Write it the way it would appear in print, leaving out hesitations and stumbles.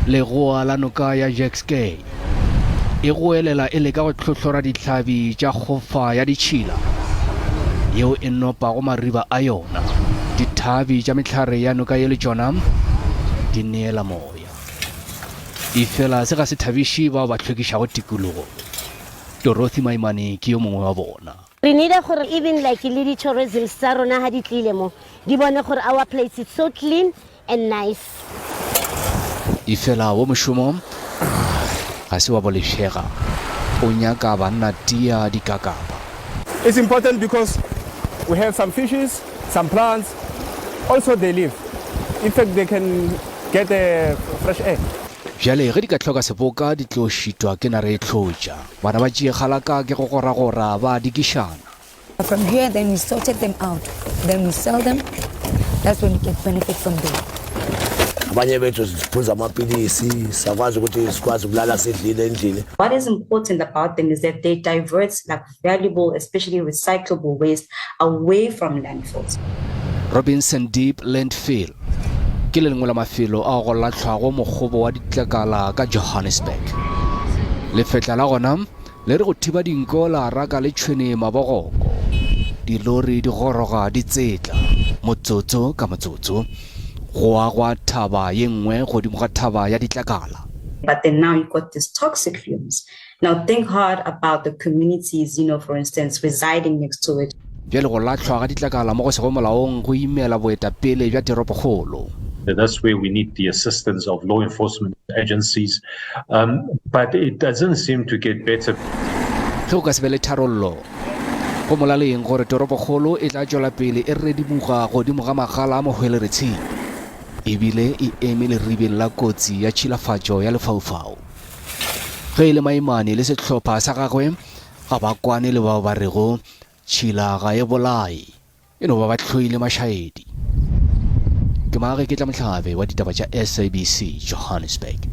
Legoa la noka ya Jukskei e goelela e leka go hlohlora dihlabi tša kgofa ya ditšhila yeo e nopago mariba a yona. Dithabi tša mehlare ya noka ye le tšona di neela moya. Efela se ga se thabiše bao ba hlwekišago tikologo. Dorothy Maimane ke yo mongwe wa bona. Re need-a gore even like le di tourisms tsa rona ha di tlile mo di bone gore our place is so clean and nice. Efela wo mošomo ga se wa bolefšega, o nyaka banna tia dikakapa. It's important because we have some fishes, some plants, also they live. In fact they can get the fresh air. Bjale ge di ka hloka seboka di tlo šitwa ke nare e hlotša. Bana ba tšee galaka ke go goragora ba dikišana. From here then we sorted them out then we sell them that's when we get benefit from there. Abanye bethu siphuza amapilisi sakwazi ukuthi sikwazi ukulala sidlile endlini. What is important about them is that they divert like valuable, especially recyclable waste away from landfills. Robinson Deep Landfill ke le lengwe la mafelo ao go lahlwago mokgobo wa ditlakala ka Johannesburg. Lefetla la gona Le re go thiba dinko la raka le tšhwene mabogoko. Dilori di goroga di tsetla, motsotso ka motsotso. Go agwa thaba ye nngwe godimo ga thaba ya ditlakala. But then now you've got these toxic fumes. Now think hard about the communities, you know, for instance, residing next to it. Bjale go lahlwa ga ditlakala mo go sego molaong go imela boetapele bja teropokgolo. That's where we need the assistance of law enforcement agencies, um, but it doesn't seem to get better. Ge go ka se be le tharollo, go molaleng gore toropokgolo e tla tšwela pele e redimoga godimo ga magala a mohweleretshing e bile e eme leribeng la kotsi ya tšhilafatšo ya lefaufau. Ge e le Maimane le sehlopha sa gagwe ga ba kwane le bao ba rego Tšhila ga e bolaye, e no ba ba hloile mašaedi. Ke Maage Ketla Mohlabe wa ditaba tša SABC, Johannesburg.